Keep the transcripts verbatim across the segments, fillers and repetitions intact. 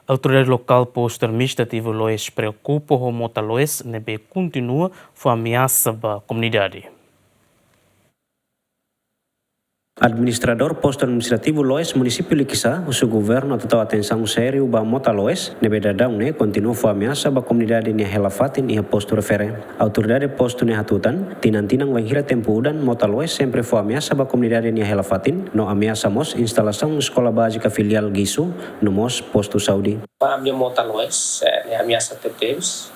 Autoridade lokál Postu Administrativu Loes preokupa ho mota loes ne'ebé kontinua fó ameasa ba komunidade. Administradór Postu Administrativu Loes, Munisípiu Likisá, husu governu atu tau atensaun sériu ba mota loes ne'ebé daudaun ne'e kontinua fó ameasa ba komunidade nia hela-fatin iha postu refere. Autoridade postu ne'e hatutan, tinan-tinan bainhira tempu udan, mota loes sempre fó ameasa ba komunidade nia hela-fatin, no ameasa mós instalasaun Eskola Bázika Filiál Guiço, no mós postu saúde. Ba ami-nia mota loes, eh, ne'e ameasa tebetebes,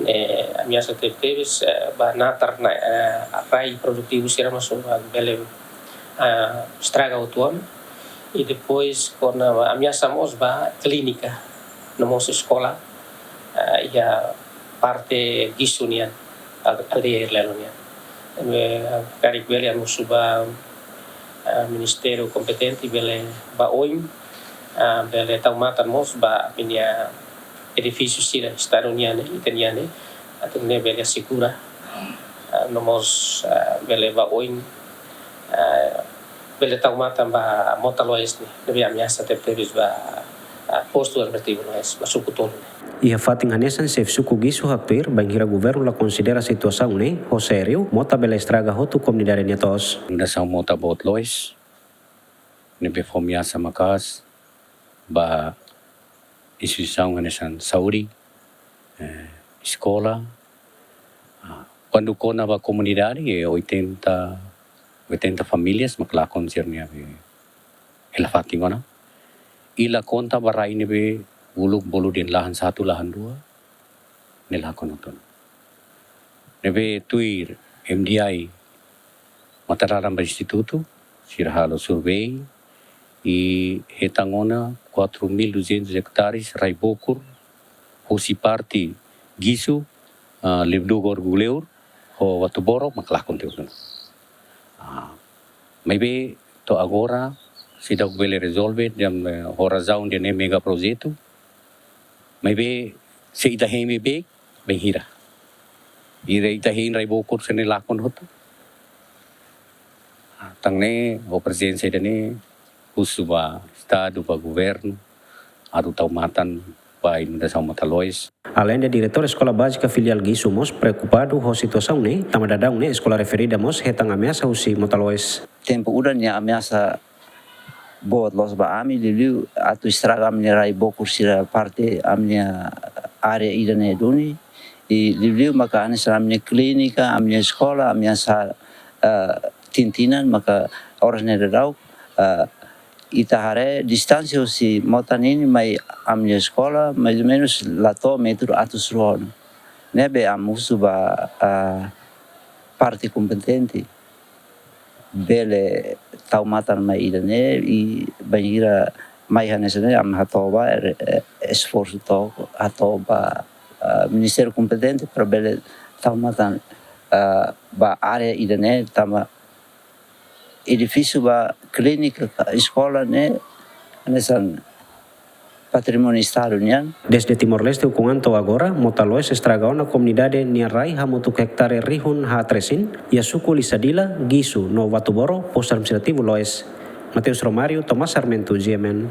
ne'e ameasa tebetebes, eh, ba natar ona, eh, rai produtivu sira mós, ah, bele, ah, estraga hotu ona. I depois kona ameasa mós ba klínika, no mós eskola, ah, iha parte Guiço nian, al-, aldeia Irlelo nian. Ne'ebé, ah, karik bele ami husu ba, ah, ministériu kompetente bele ba oin, ah, bele tau matan mós ba ami-nia edifísiu sira, Estadu nian ne'e, ita nian ne'e, atu nune'e bele asegura, ah, no mós, ah, bele ba oin, ah, bele tau matan ba mota loes ne'e, ne'ebé ameasa tebetebes ba, ah, Postu Administrativu Loes, ba suku tolu ne'e. Iha fatin hanesan, xefe suku Guiço haktuir, bainhira governu la konsidera situasaun ne'e ho sériu, mota bele estraga hotu komunidade nia to'os. Inundasaun mota boot loes, ne'ebé fó ameasa maka'as ba instituisaun hanesan saúde, eh, eskola. Ah, kuandu kona ba komunidade, eh, oitenta, oitenta famílias mak lakon sira-nia, eh, hela-fatin ona. I la konta ba rai ne'ebé uluk bolu dehan lahan satu, lahan dua, ne'e lakon hotu ona. Ne'ebé tuir M D I, matan radan ba institutu, sira halo survei, i hetan ona quatro mil duzentos hectares rai bokur, husi parte Guiço, ah, Lebdugo Orguleur, ho Watuboro, mak lakon tiha ona. Ah, maibé to'o agora, seidauk bele rezolve, dehan, eh, ho razaun dehan ne'e megaprojetu. Maibé, se ita hein beibeik, bainhira. Ida ita hein rai bokur sira-ne'e lakon hotu. Ah, tan ne'e, ho prezensa ida-ne'e, husu ba Estadu, ba governu, atu tau matan ba inundasaun mota loes. Aleinde diretór Eskola Bázika Filiál Guiço mós preokupadu ho situasaun ne'e, tanba daudaun ne'e eskola referida mós hetan ameasa husi mota loes. Tempu udan nia ameasa boot loos ba ami, liuliu atu estraga ami-nia rai bokur sira parte ami-nia área ida-ne'e duni. I liuliu maka hanesan ami-nia klínika, ami-nia eskola, ameasa, eh, tinan-tinan, maka oras ne'e daudauk, eh, ita haree distánsia husi mota nini mai ami-nia eskola, mais ou menus la to'o metru atus rua. Ne'ebé ami husu ba, ah, parte kompetente bele tau matan mai ida-ne'e, i bainhira mai hanesan ne'e, ami hato'o ba, eh, esforsu to'o, hato'o ba, ah, ministériu kompetente para bele tau matan, ah, ba área ida-ne'e, tanba edifísiu ba klínika, eskola ne'e hanesan patrimóniu Estadu nian. Dezde Timor-Leste ukun an to'o agora, mota loes estraga ona komunidade nia rai hamutuk hektare rihun haat resin, iha suku Lisadila, Guiço, no Watuboro, Postu Administrativu Loes. Mateus Romário, Tomás Sarmento, G M N.